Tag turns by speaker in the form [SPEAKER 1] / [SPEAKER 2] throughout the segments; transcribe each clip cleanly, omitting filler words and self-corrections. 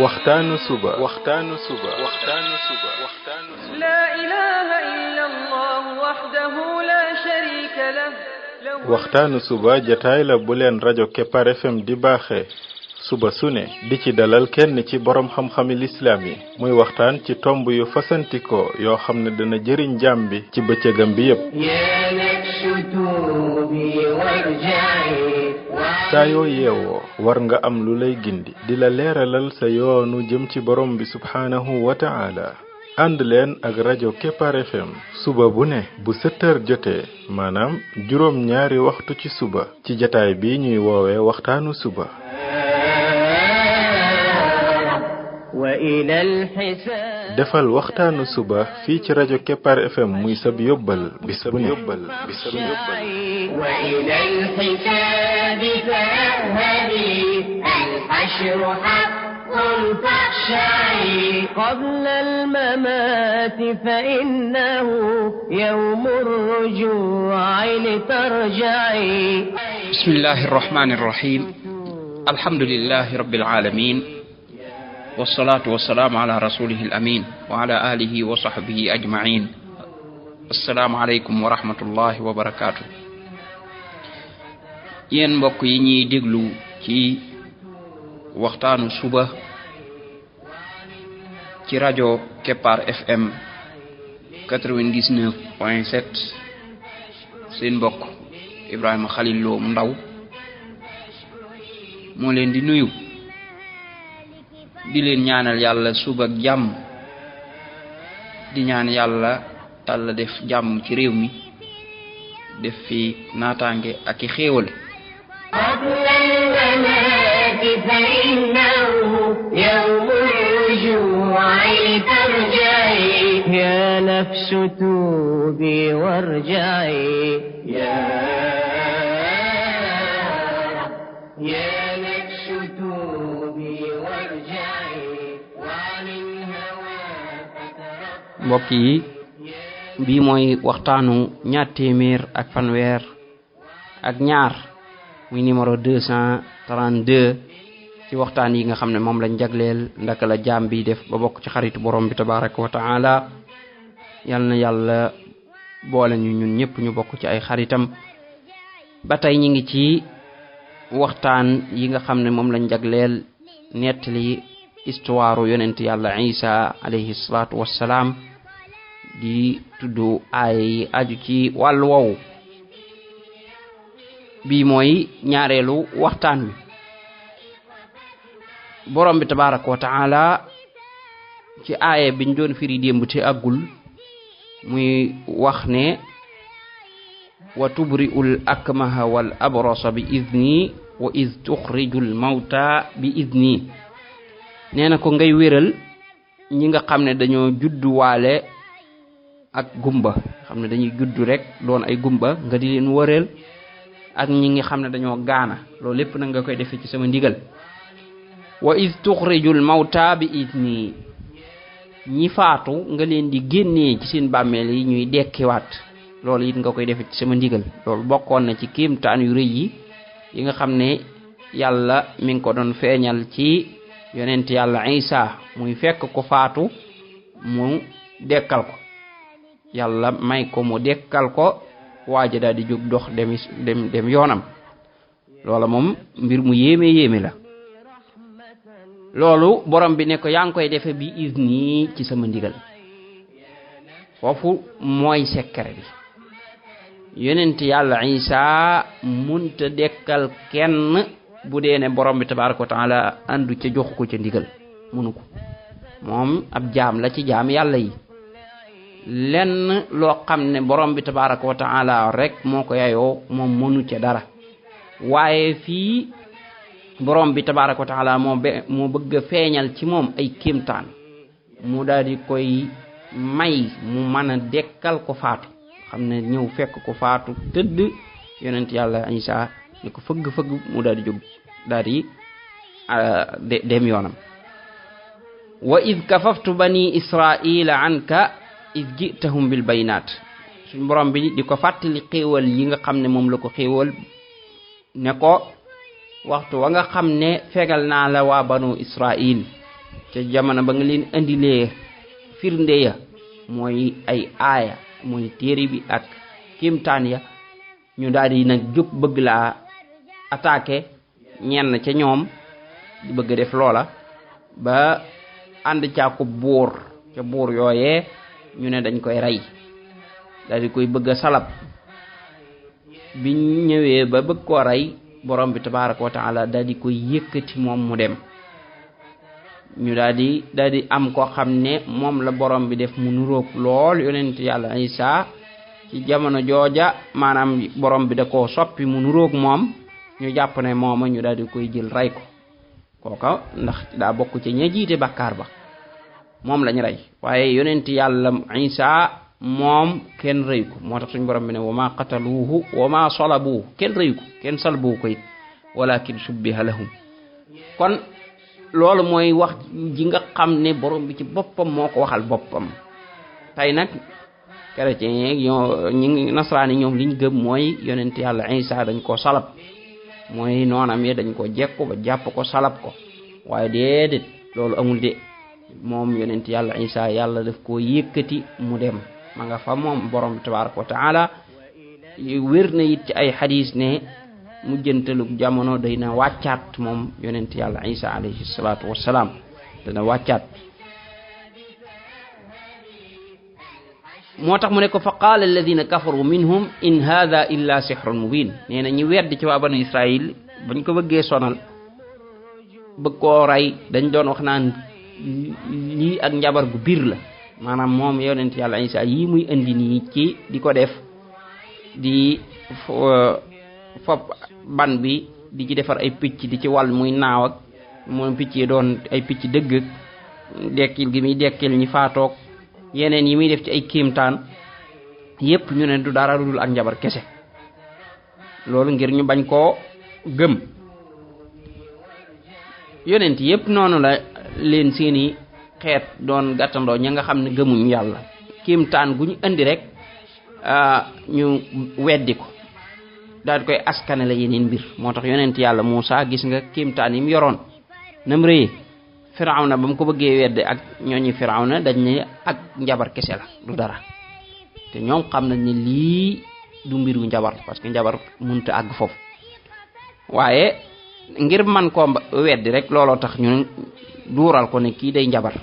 [SPEAKER 1] waxtaanu suba
[SPEAKER 2] لا إله إلا الله وحده لا شريك له
[SPEAKER 1] waxtaanu suba jataay la bu leen rajo Kepar FM di baaxee suba su ne di ci dalal kenn ci borom xam-xami lislaam yi muy waxtaan ci tomb yu fasantikoo yoo xam ne dana jëriñ jaam bi ci bëccëgam bi yépp saa yoo yeewoo war nga am lu lay gindi di la leeralal sa yoonu jëm ci borom bi subhaanahu wa ta'ala ànd leen ak rajo Kepar FM suba bu ne bu 7h jotee maanaam juróom ñaari waxtu ci suba ci jataay bi ñuy woowee waxtaanu suba defal waxtaanu suba fii ci rajo Kepar FM muy sab yóbbal bis bu ne
[SPEAKER 2] قبل الممات فإنه يوم الرجوع لترجعي
[SPEAKER 3] بسم الله الرحمن الرحيم الحمد لله رب العالمين والصلاة والسلام على رسوله الأمين وعلى آله وصحبه أجمعين السلام عليكم ورحمة الله وبركاته ين mbokk yi ñi déglu ci waxtaanu suba ci rajo Kepar FM 99.7 seen mbokk Ibrahima Khalil Lo mu ndaw moo leen di nuyu di leen ñaanal yàlla suba ak jàmm di ñaan yàlla Yàlla def jàmm ci réew mi def fi naataange ak i xéewal
[SPEAKER 2] فإنه يوم الرجوع لترجعي يا نفس توبي وارجعي يا نفس توبي وارجعي وعن الهوى فترقي
[SPEAKER 3] mbokk yi bii mooy waxtaanu ñaar téeméer ak fanweer ak ñaar muy numéro 232 ci waxtaan yi nga xam ne moom lañ jagleel ndaka la jaam bi def ba bokk ci xaritu borom bi tabaraka wa taala yal na yàlla boole ñu ñun ñëpp ñu bokk ci ay xaritam ba tey ñi ngi ci waxtaan yi nga xam ne moom lañ jagleel nettali histoire yonent yàlla Isa alayhi salaatu wassalaam di tudd ay aju ci wàllu woowu bii mooy ñaareelu waxtaan wi borom bi tabaraka wa taala ci aaye biñ doon firi démb te àggul muy wax ne wa tubri'ul akmaha wal abrasa bi idni wa iz tuxrijul mawta bi idni nee na ko ngay wéral ñi nga xam ne dañoo judduwaale ak gumba xam ne dañuy juddu rek doon ay gumba nga di leen wëral ak ñi nga xam ne dañoo gaana loolu lépp nag nga koy defee ci sama ndigal wa iz tuxrijul mawta bi idni ñi faatu nga leen di génnee ci seen bàmmeel yi ñuy dekkiwaat loolu it nga koy defee ci sama ndigal loolu bokkoon na ci kéemtaan yu rëy yi nga xam ne yàlla mi ngi ko doon feeñal ci yonent yàlla Isa muy fekk ko faatu mu dekkal ko yàlla may ko mu dekkal ko waaja daal di jóg dox dem yoonam loola moom mbir mu yéeme la loolu borom bi ne ko yaa ngi koy defe bi izni ci sama ndigal foofu mooy secret bi yonent yàlla Isa munta dekkal kenn bu dee ne borom bi tabaraka wa taala andu ca jox ko ca ndigal munu ko moom ab jaam la ci jaam yàlla yi lenn loo xam ne borom bi tabaraka wa taala rek moo ko yayoo moom mënu ca dara waaye fii borom bi tabaraka wa taala moo bëgg a feeñal ci moom ay kéemtaan mu daal di koy may mu mën a dekkal ko faatu xam ne ñëw fekk ko faatu tëdd yonent yàlla Isa ni ko fëgg mu daal di jóg daal di dem yoonam wa id kafaftu bani israila anka id jitahum bil bayinat suñ borom bi di ko fàttali xéewal yi nga xam ne moom la ko xéewal ne ko waxtu wa nga xam ne fegal naa la waa banu Israil ca jamono ba nga leen indilee firnde ya mooy ay aaya mooy téere bi ak kéemtaan ya ñu daal di nag jóg bëgg laa attaqué ñenn ca ñoom di bëgg def loola ba ànd caa ko buur ca buur yooyee ñu ne dañ koy rey daal di koy bëgg a salab bi ñëwee ba bëgg koo rey borom bi tabaraka wa taala daal di koy yëkkati moom mu dem ñu daal di am koo xam ne moom la borom bi def mu nuroog lool yonent yàlla Isa ci jamono jooja maanaam borom bi da koo soppi mu nuroog moom ñu jàpp ne mooma ñu daal di koy jël rey ko kooka ndax daa bokk ci ña jiite bàkkaar ba moom lañ rey waaye yonent yàlla Isa moom kenn rëy ko moo tax suñu borom bi ne wa ma qataluuhu wa ma salabuuhu kenn rëy ko kenn salbuwu ko it walakin subbiha lahum kon loolu mooy wax ji nga xam ne borom bi ci boppam moo ko waxal boppam tey nag chrétien yeeg ñi nasraani ñoom liñ gëm mooy yonent yàlla Isa dañ ko salab mooy noonam yi dañ ko jekku ba jàpp ko salab ko waaye déedéet loolu amul de moom yonent yàlla Isa yàlla daf koo yëkkati mu dem ma nga fa moom borom bi tabaraka wa taala wér na it ci ay xadis ne mujjantalug jamono day na wàccaat moom yonent yàlla Isa alayhi salaatu wassalaam dana wàccaat moo tax mu ne ko fa qaala alladina kafaru minhum in hadha illa sihrun mubin nee na ñi weddi ci waa banu Israil bañ ko bëggee sonal bëgg koo rey dañ doon wax naan lii ak njabar gu biir la maanaam moom yonent yàlla Isa yii muy indi nii ci di ko def di fop ban bi di ci defar ay picc di ci wal muy naaw ak moom picc yi doon ay picc dëgg dekkil gi muy dekkil ñi faatoog yeneen yi muy def ci ay kéemtaan yépp ñu ne du dara lu dul ak njabar kese loolu ngir ñu bañ koo gëm yonent yépp noonu la leen seeni xeet doon gàttandoo ña nga xam ne gëmuñ yàlla kéemtaan gu ñu indi rek ñu weddi ko daal di koy askane la yeneen mbir moo tax yonent yàlla Muusa gis nga kéemtaan yi mu yoroon nam rëyee Firawna ba mu ko bëggee wedde ak ñooñu Firawna dañ ne ak njabar kese la du dara te ñoom xam nañ ne lii du mbiru njabar parce que njabar mënta àgg foofu waaye ngir man koo weddi rek looloo tax ñu duural ko ne kii day njabar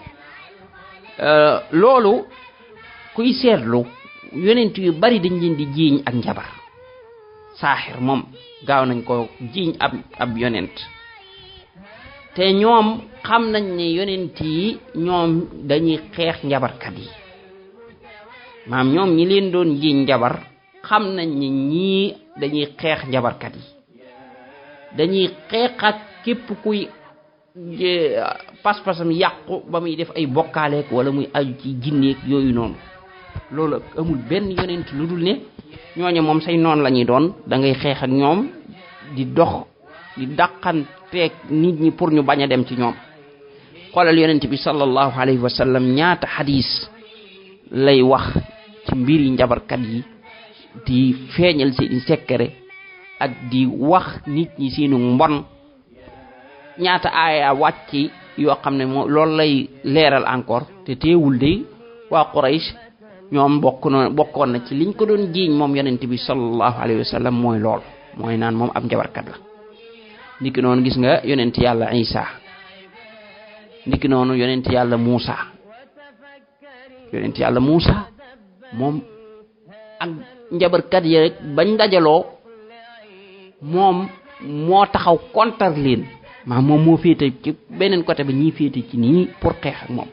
[SPEAKER 3] loolu kuy seetlu yonent yu bari dañ leen di jiiñ ak njabar saaxir moom gaaw nañ ko jiiñ ab yonent te ñoom xam nañ ne yonent yi ñoom dañuy xeex njabarkat yi maam ñoom ñi leen doon jiiñ njabar xam nañ ne ñii dañuy xeex njabarkat yi dañuy xeex ak képp kuy pas-pasam yàqu ba muy def ay bokkaaleek wala muy aju ci jinneek yooyu noonu loolu amul benn yonent lu dul ne ñooñu moom say noon la ñuy doon da ngay xeex ak ñoom di dox di dàqanteeg nit ñi pour ñu bañ a dem ci ñoom xoolal yonent bi sallallahu alayhi wa sallam ñaata xadis lay wax ci mbiri njabarkat yi di feeñal seeni sekkere ak di wax nit ñi seenu mbon ñaata aaya wàcc yoo xam ne moo loolu lay leeral encore te teewul de waa Quraysh ñoom bokkoon na ci liñ ko doon jiiñ moom yonent bi sallallahu alayhi wa sallam mooy lool mooy naan moom ab njabarkat la ndiki noonu gis nga yonent yàlla Isa ndiki noonu yonent yàlla Muusa moom ak njabarkat yi rek bañ dajaloo moom moo taxaw kontar leen moom moo féete ci beneen côté bi ñii féete ci nii pour xeex ak moom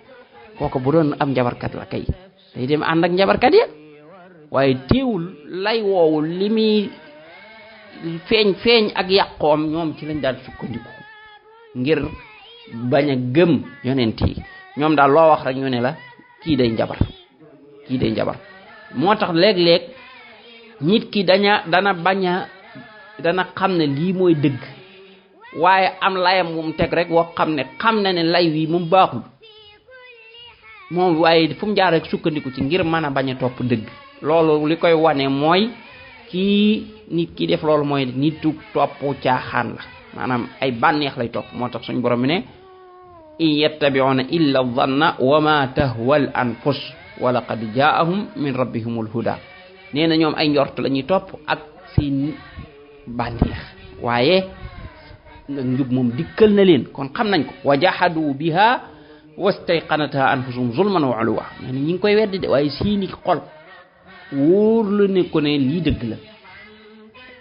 [SPEAKER 3] kooku bu doon am njabarkat la kay day dem ànd ak njabarkat ya waaye teewul lay woowu li muy feeñ ak yàqoom ñoom ci lañ daal sukkandiku ngir bañ a gëm yonent yi ñoom daal loo wax rek ñu ne la kii day njabar moo tax léeg-léeg nit ki dana xam ne lii mooy dëgg waaye am layam mu teg rek woo xam na ne lay wi moom baaxul moom waaye fu mu jaar rek sukkandiku ci ngir mën a bañ a topp dëgg loolu li koy wane mooy kii nit ki def loolu mooy nitu topp caaxaan la maanaam ay bànneex lay topp moo tax suñ borom bi ne in yattabi'una illa dhanna wa ma tahwa al anfus wa laqad ja'ahum min rabbihimul huda nee na ñoom ay njort la ñuy topp ak seen bànneex waaye nag njub moom dikkal na leen kon xam nañ ko wa jahadu biha wastayqanataha anfusuhum zulman wa uluwa nee na ñi ngi koy weddi de waaye seeni xol wóor la ne ko ne lii dëgg la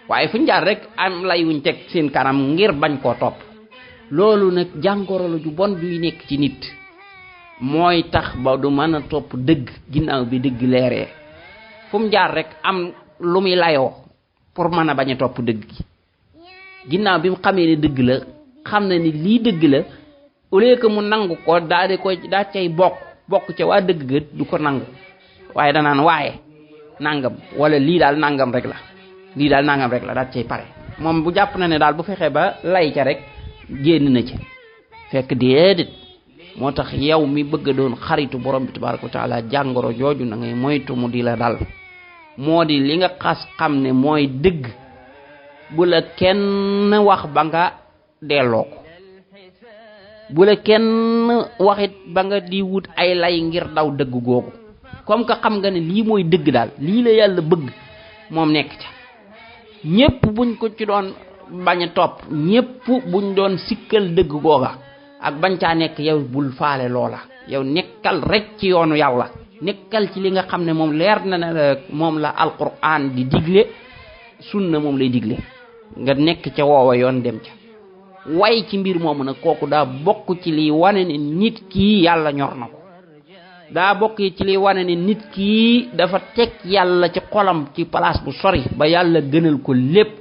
[SPEAKER 3] waaye fuñ jaar rek am lay wuñ teg seen kanam ngir bañ koo topp loolu nag jàngoro la ju bon juy nekk ci nit mooy tax ba du mën a topp dëgg ginnaaw bi dëgg leeree fu mu jaar rek am lu muy layoo pour mën a bañ a topp dëgg gi ginnaaw bi mu xamee ne dëgg la xam na ni lii dëgg la au lieu que mu nangu ko daa di koy daa cay bokk ca waa dëgg ga du ko nangu waaye danaan waaye nangam wala lii daal nangam rek la daal cay pare moom bu jàpp na ne daal bu fexee ba lay ca rek génn na ci fekk déedéet moo tax yow mi bëgg a doon xaritu borom bi tabaraka wa taala jàngoro jooju na ngay moytu mu di la dal moo di li nga xas xam ne mooy dëgg bu la kenn wax ba nga delloo ko bu la kenn waxit ba nga di wut ay lay ngir daw dëgg googu comme que xam nga ne lii mooy dëgg daal lii la yàlla bëgg moom nekk ca ñépp buñ ko ci doon bañ a topp ñépp buñ doon sikkal dëgg googa ak bañ caa nekk yow bul faale loola yow nekkal rek ci yoonu yàlla nekkal ci li nga xam ne moom leer na ne moom la alquran di digle sunna moom lay digle nga nekk ca woowa yoon dem ca way ci mbir moomu nag kooku daa bokk ci liy wane ne nit kii yàlla ñor na ko daa bokk ci liy wane ne nit kii dafa teg yàlla ci xolam ci place bu sori ba yàlla gënal ko lépp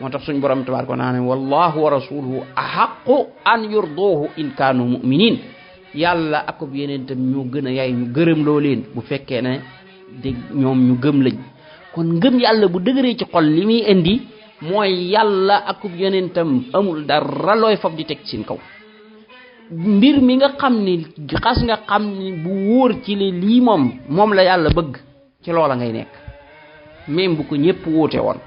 [SPEAKER 3] moo tax suñ borom tabaaraka wa taala wallahu wa rasuluhu ahaqqu an yurduhu in kaanu mu'minin yàlla akub yeneentam ñoo gën a yaay ñu gërëm loo leen bu fekkee ne dégg ñoom ñu gëm lañ kon ngëm yàlla bu dëgëree ci xol li muy indi mooy yàlla akub yeneentam amul dara looy fab di teg seen kaw mbir mi nga xam ni xas nga xam ni bu wóor ci lii moom la yàlla bëgg ci loola ngay nekk même bu ko ñëpp wóote woon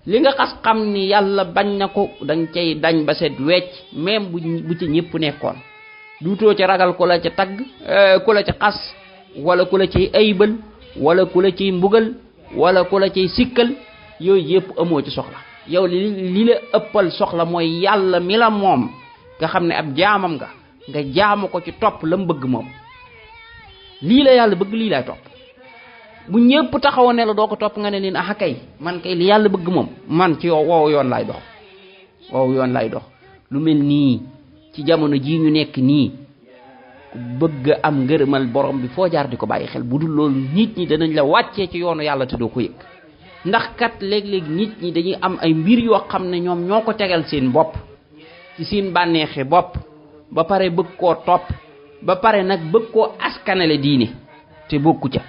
[SPEAKER 3] li nga xas xam ni yàlla bañ na ko dañ cay dañ ba set wecc même bu ci ñëpp nekkoon duutoo ci ragal ku la ca tagg ku la ca xas wala ku la ciy aybal wala ku la ciy mbugal wala ku la ciy sikkal yooyu yëpp amoo ci soxla yow li la ëppal soxla mooy yàlla mi la moom nga xam ne ab jaamam nga jaamu ko ci topp la mu bëgg moom lii la yàlla bëgg lii laay topp bu ñëpp taxawoon ne la doo ko topp nga ne leen ah kay man kay li yàlla bëgg moom man ci woowu yoon laay dox lu mel nii ci jamono jii ñu nekk nii ku bëgg am ngërëmal borom bi foo jaar di ko bàyyi xel bu dul loolu nit ñi danañ la wàccee ci yoonu yàlla te doo ko yëg ndax kat léeg-léeg nit ñi dañuy am ay mbir yoo xam ne ñoom ñoo ko tegal seen bopp ci seen bànneexi bopp ba pare bëgg koo topp ba pare nag bëgg koo askanale diine te bokku ca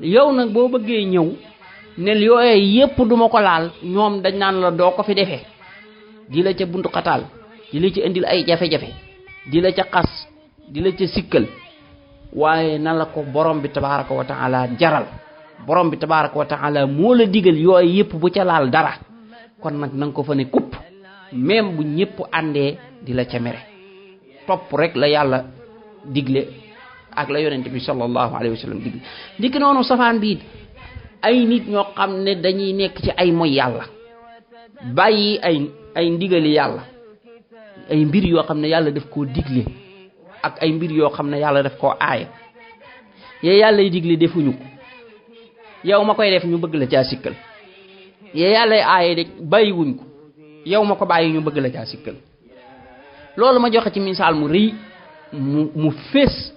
[SPEAKER 3] yow nag boo bëggee ñëw ne yooye yépp duma ko laal ñoom dañ naan la doo ko fi defee di la ca buntu xataal di la ca indil ay jafe-jafe di la ca xas di la ca sikkal waaye na la ko borom bi tabaraka wa taala jaral borom bi tabaraka wa taala moo la digal yooyu yépp bu ca laal dara kon nag nanga ko fa ne kupp même bu ñépp àndee di la ca mere topp rek la yàlla digle ak la yonent bi sallallahu alayhi wa sallam digle dikk noonu safaan biit ay nit ñoo xam ne dañuy nekk ci ay moy yàlla bàyyi ay ndigali yàlla ay mbir yoo xam ne yàlla daf koo digle ak ay mbir yoo xam ne yàlla daf koo aaye yee yàlla y digle defuñu ko yow ma koy def ñu bëgg la caa sikkal yee yàlla aaye de bàyyiwuñ ko yow ma ko bàyyi ñu bëgg la caa sikkal loolu ma joxe ci misaal mu rëy mu fés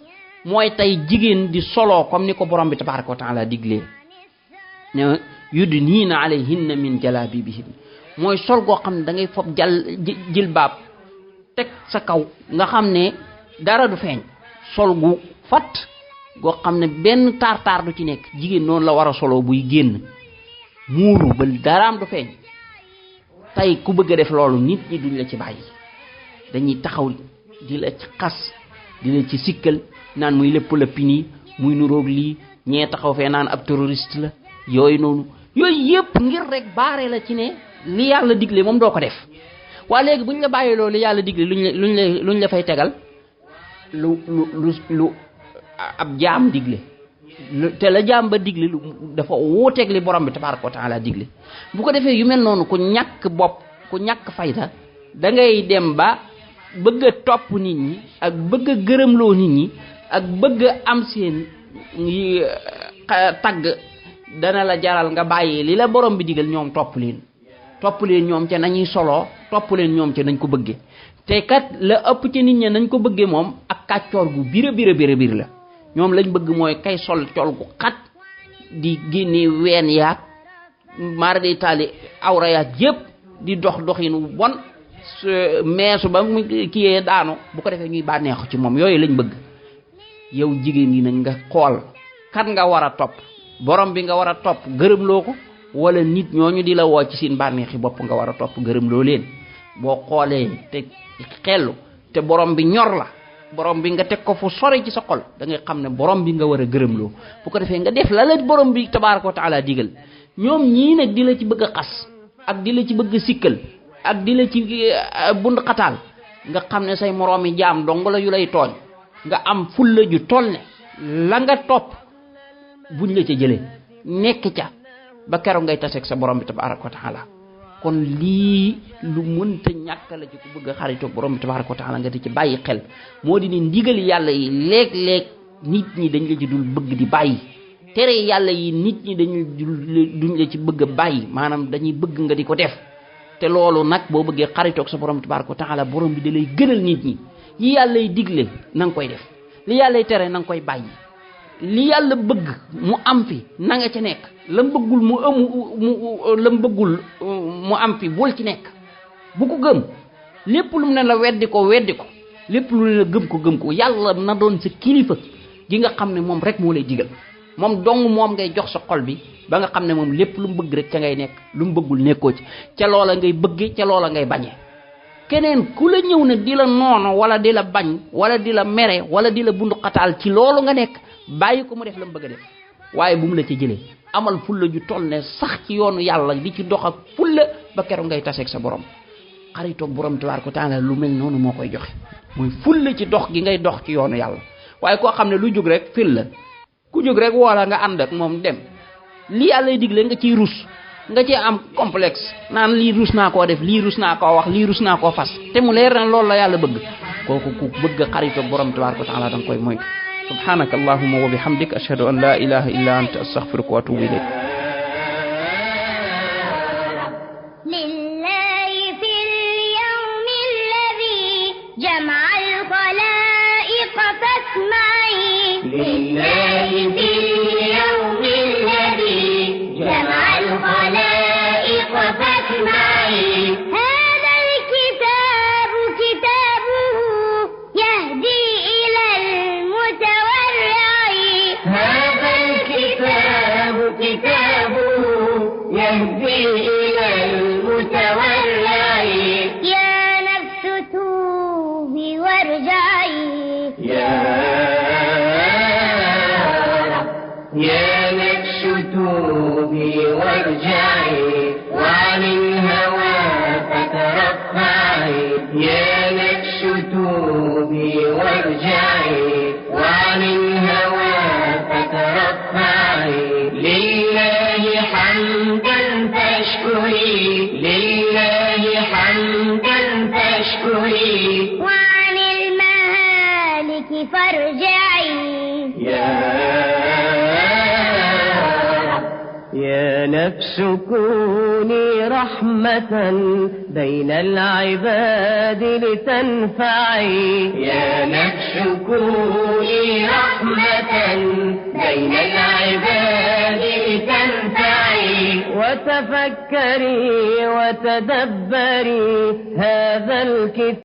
[SPEAKER 3] mooy tey jigéen di solo comme ni ko borom bi tabaraka wa taala diglee ne yudniina alayhinna min jalabibihin mooy sol goo xam ne da ngay fob jilbaab teg sa kaw nga xam ne dara du feeñ sol gu fat goo xam ne benn taar du ci nekk jigéen noonu la war a solo buy génn muuru ba daraam du feeñ tey ku bëgg a def loolu nit ñi duñ la ci bàyyi dañuy taxaw di la ci xas di la ci sikkal naan muy lépp la pini muy nuroog lii ñee taxaw fee naan ab terroriste la yooyu noonu yooyu yëpp ngir rek baare la ci ne li yàlla digle moom doo ko def waa léegi buñ la bàyyi loolu li yàlla digle luñ la fay tegal lu ab jaam digle te la jaam ba digle lu dafa wuuteeg li borom bi tabaaraka wa taala digle bu ko defee yu mel noonu ku ñàkk bopp ku ñàkk fayda da ngay dem ba bëgg a topp nit ñi ak bëgg a gërëmloo nit ñi ak bëgg a am seen tagg dana la jaral nga bàyyi li la borom bi digal ñoom topp leen ñoom ca nañuy soloo topp leen ñoom ca nañ ko bëggee te kat la ëpp ci nit ñi nañ ko bëggee moom ak kàccoor gu bir la ñoom lañ bëgg mooy kay sol col gu xat di génne ween yaag mara day taali awra yaag yépp di doxinu bon meesu ba mu kiyee daanu bu ko defee ñuy bànneexu ci moom yooyu lañ bëgg yow jigéen ñi nag nga xool kan nga war a topp borom bi nga war a topp gërëmloo ko wala nit ñooñu di la woo ci seen bànneexi bopp nga war a topp gërëmloo leen boo xoolee te xellu te borom bi ñor la borom bi nga teg ko fu sori ci sa xol da ngay xam ne borom bi nga war a gërëmloo bu ko defee nga def la borom bi tabaaraka wa taala digal ñoom ñii nag di la ci bëgg a xas ak di la ci bëgg a sikkal ak di la ci bund xataal nga xam ne say moroomi jaam dong la yu lay tooñ nga am fulla ju toll ne la nga topp buñ la ca jëlee nekk ca ba keroog ngay taseeg sa borom bi tabaaraka wa taala kon lii lu mënta ñàkk la ci ku bëgg a xaritoog borom bi tabaaraka wa taala nga di ci bàyyi xel moo di ni ndigal yàlla yi léeg-léeg nit ñi dañ la ci dul bëgg di bàyyi tere yàlla yi nit ñi duñ la ci bëgg a bàyyi maanaam dañuy bëgg nga di ko def te loolu nag boo bëggee xaritoog sa borom bi tabaaraka wa taala borom bi da lay gënal nit ñi yi yàlla yi digle na nga koy def li yàlla yi tere na nga koy bàyyi li yàlla bëgg mu am fi na nga ca nekk lam bëggul mu am fi bul ci nekk bu ko gëm lépp lu mu ne la weddi ko lépp lu ne la gëm ko yàlla na doon sa kilifa gi nga xam ne moom rek moo lay digal moom dong moom ngay jox sa xol bi ba nga xam ne moom lépp lu mu bëgg rek ca ngay nekk lu mu bëggul nekkoo ci ca loola ngay bëgge ca loola ngay bañee keneen ku la ñëw nag di la noono wala di la bañ wala di la mere wala di la bundu xataal ci loolu nga nekk bàyyi ko mu def la mu bëgg a def waaye bu mu la ca jëlee amal fulla ju toll ne sax ci yoonu yàlla di ci dox ak fulla ba keroog ngay taseeg sa borom xaritoog borom tabaaraka wa taala lu mel noonu moo koy joxe mooy fulla ci dox gi ngay dox ci yoonu yàlla waaye koo xam ne lu jóg rek fil la ku jóg rek woola nga ànd ak moom dem li yàlla digle nga ciy rus nga ci am complexe naan lii rus naa koo def lii rus naa koo wax lii rus naa koo fas te mu leer na loolu la yàlla bëgg kooku ku bëgg xaritoog borom tabaaraka wa taala da nga koy moytu subhanaka allahumma wa bihamdik ashhadu an la ilaha illa anta astaghfiruka wa atubu ilayk
[SPEAKER 4] lillahi fil yawmi alladhi jama'a al-khalaiq fasma'i lillahi fil yawmi alladhi jama'a al-khalaiq fasma'i hadha al-kitab kitabuhu yahdi يهدي إلى المتورع يا نفس توبي وارجعي يا نفس توبي وارجعي وعن الهوى فترفعي يا نفس توبي وارجعي وعن الهوى فترفعي لله حمدا فاشكري لله حمدا فاشكري وعن المهالك فارجعي يا نفس كوني رحمة بين العباد لتنفعي يا نفس كوني رحمة بين العباد لتنفعي وتفكري وتدبري هذا الكتاب